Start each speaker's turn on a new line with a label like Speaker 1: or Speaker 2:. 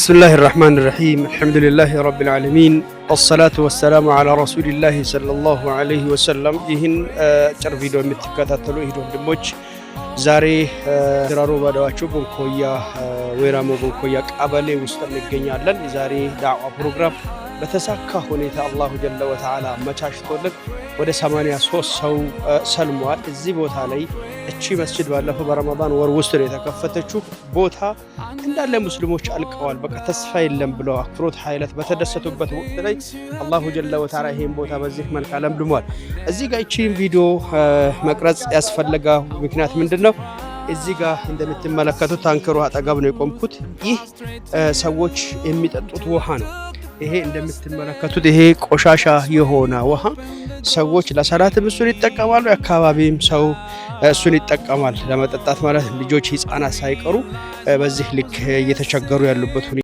Speaker 1: بسم الله الرحمن الرحيم، الحمد لله رب العالمين، والصلاة والسلام على رسول الله صلى الله عليه وسلم። ይህን አጭር ቪዲዮ የምትከታተሉ እህት ወንድሞች፣ ዛሬ ዲራሮ ባዳዋቾ ቦንኮያ ወይራሞ ቦንኮያ ቀበሌ ውስጥ እንገኛለን። የዛሬ ዳዕዋ ፕሮግራም በተሳካ ሁኔታ الله جل وتعالى አመቻችቶልን ወደ 83 ሰው ሰልሟል። እዚህ ቦታ ላይ እቺ መስጅድ ባለፈው በረመዳን ወር ውስጥ ነው የተከፈተችው። ቦታ እንዳለ ሙስሊሞች አልቀዋል፣ በቃ ተስፋ የለም ብለው አክፍሮት ኃይለት በተደሰቱበት ወቅት ላይ الله جل وتعالى ይሄን ቦታ በዚህ መልክ አለምልሟል። እዚህ ጋር እቺን ቪዲዮ መቅረጽ ያስፈለገው ምክንያት ምንድን ነው? እዚህ ጋር እንደምትመለከቱት ታንከሩ አጠገብ ነው የቆምኩት። ይህ ሰዎች የሚጠጡት ውሃ ነው። ይሄ እንደምትመለከቱት ይሄ ቆሻሻ የሆነ ውሃ ሰዎች ለሰላትም እሱን ይጠቀማሉ። የአካባቢም ሰው እሱን ይጠቀማል ለመጠጣት ማለት፣ ልጆች ህፃናት ሳይቀሩ በዚህ ልክ እየተቸገሩ ያሉበት